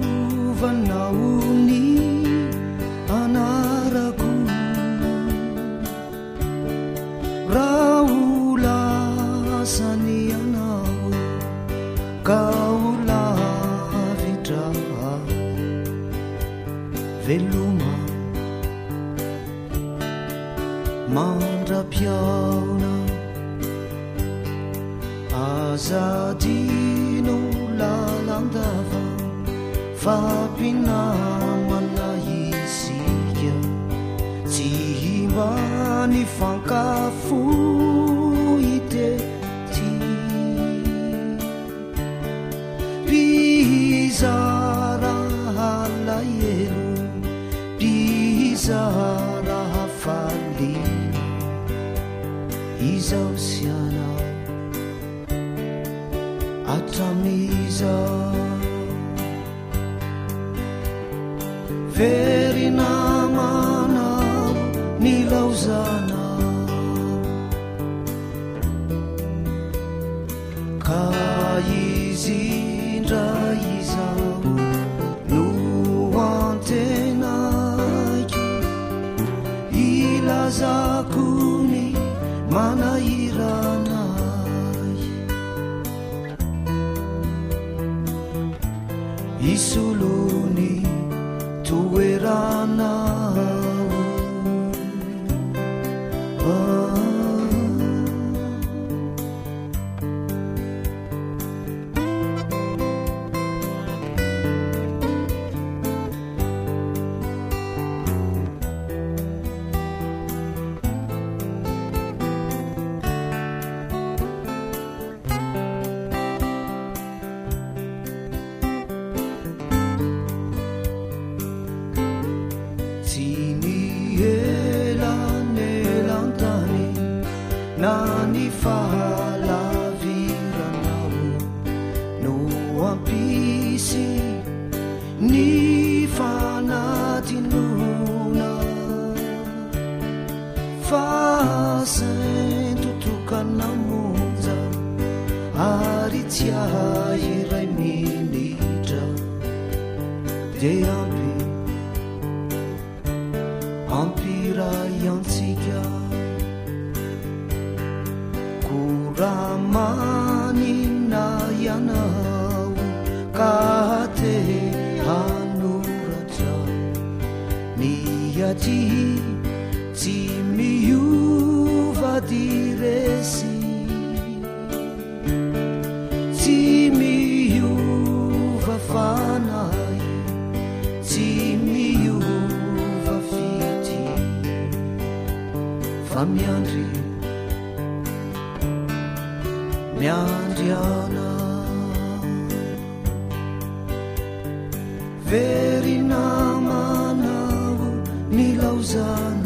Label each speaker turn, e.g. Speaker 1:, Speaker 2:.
Speaker 1: Ahatsiarovanao ny anarako. Raha ho lasany ianao ka ho lavitra ahy. Veloma mandra-pihaona. Aza adino lalandava fa mpinamana isika. Tsy mba nifankafoy tety. Mpizara alahelo, mpizara hafaliana, izaho sy ianao hatramin'izao. Very namana aho nilaozana, ka izy indray izao no antenaiko, ilazako ny manahirana ahy. Isolony toerana aho. Tsy ny elanelan-tany na ny fahalaviranao no hampisy ny fanadinoana, fa sento tokana monja ary tsy ahy iray minitra dia ampy hampiray antsika. Koa raha manina ianao ka te hanoratra ny aty tsy miova diresy, tsy miova fanahy, tsy miova fitia, fa miandry, miandry anao. Very namana aho nilaozana.